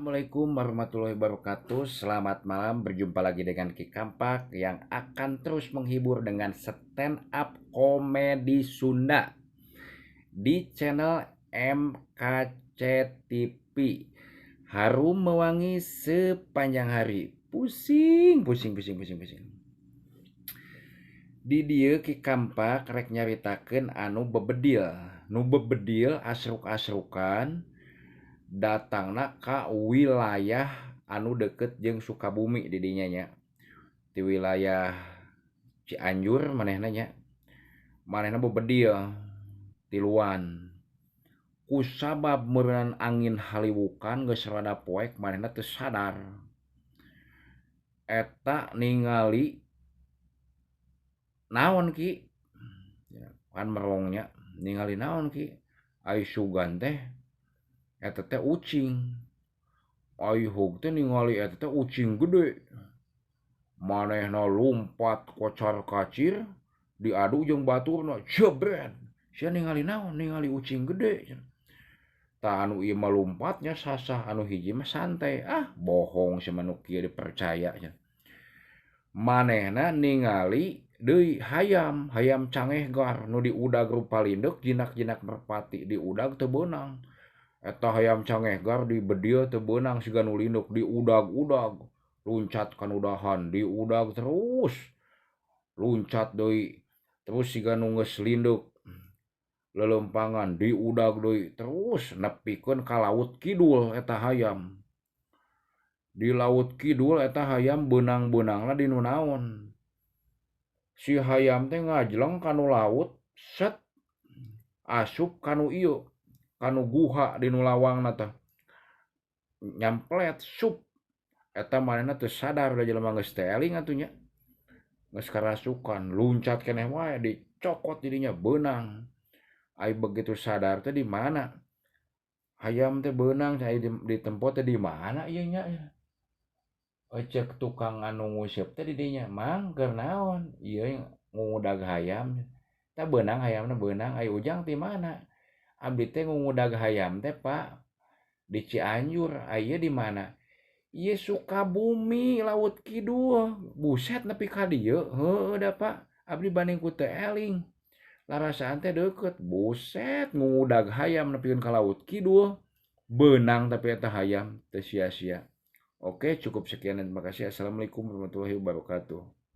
Assalamualaikum warahmatullahi wabarakatuh. Selamat malam, berjumpa lagi dengan Ki Kampak yang akan terus menghibur dengan stand up komedi Sunda di channel MKC TV. Harum mewangi sepanjang hari. Pusing, pusing, pusing, pusing, pusing. Di dieu Ki Kampak rek nyaritakeun anu bebedil. Nu bebedil asruk-asrukan datangna ka wilayah anu deket jeung Sukabumi di dinya nya. Di wilayah Cianjur manehna nya. Manehna bebedil tiluan. Kusabab meureunnan angin haliwukan geus rada poek manehna teu sadar. Eta ningali naon Ki? Kan merongnya ningali naon Ki? Ai sugan teh eta teh ucing. Ai hug teh ningali eta teh ucing gede. Manehna lumpat kocar kacir diadu jeung baturna jebret. Sia ningali naon? Ningali ucing gede. Tah anu ieu mah lumpatnya sasah, anu hiji mah santai. Ah, bohong si nu kieu dipercaya nya. Manehna ningali deui hayam, hayam cangehgar nu diudag rupa lindeuk jinak-jinak merpati diudag teu beunang. Eta hayam cangehgar dibedil teu beunang siga nu lindeuk diudag-udag, luncat kanudahan diudag terus. Luncat deui terus siga nu geus lindeuk lelempangan diudag deui terus nepikeun ka laut kidul eta hayam. Di laut kidul eta hayam beunang-beunangna di nu naon. Si hayam teh ngajleng kanu laut set asup kanu ieu kanu guha di nu lawangna teh. Nyamplet sup eta manehna teu sadar da jelema geus teu eling atuh nya. Geus karasukan luncat keneh wae dicokot jadinya beunang. Ai begitu sadar teh di mana? Hayam teh beunang ai di tempo teh di mana ieu nya? Ceuk tukang anu nguseup teh di dinya, "Mang, keur naon?" Ieu ngudag hayam. Tah beunang hayamna beunang, ai ujang ti mana? Abdi teh ngudag hayam teh, Pak, di Cianjur. Ai ieu di mana? Ieu Sukabumi, Laut Kidul. Buset nepi ka dieu. Heueuh da, Pak. Abdi banding ku teu eling. Larasaan teh deukeut. Buset ngudag hayam nepikeun ka Laut Kidul. Beunang tapi eta hayam teu sia-sia. Oke, cukup sekian dan terima kasih. Assalamualaikum warahmatullahi wabarakatuh.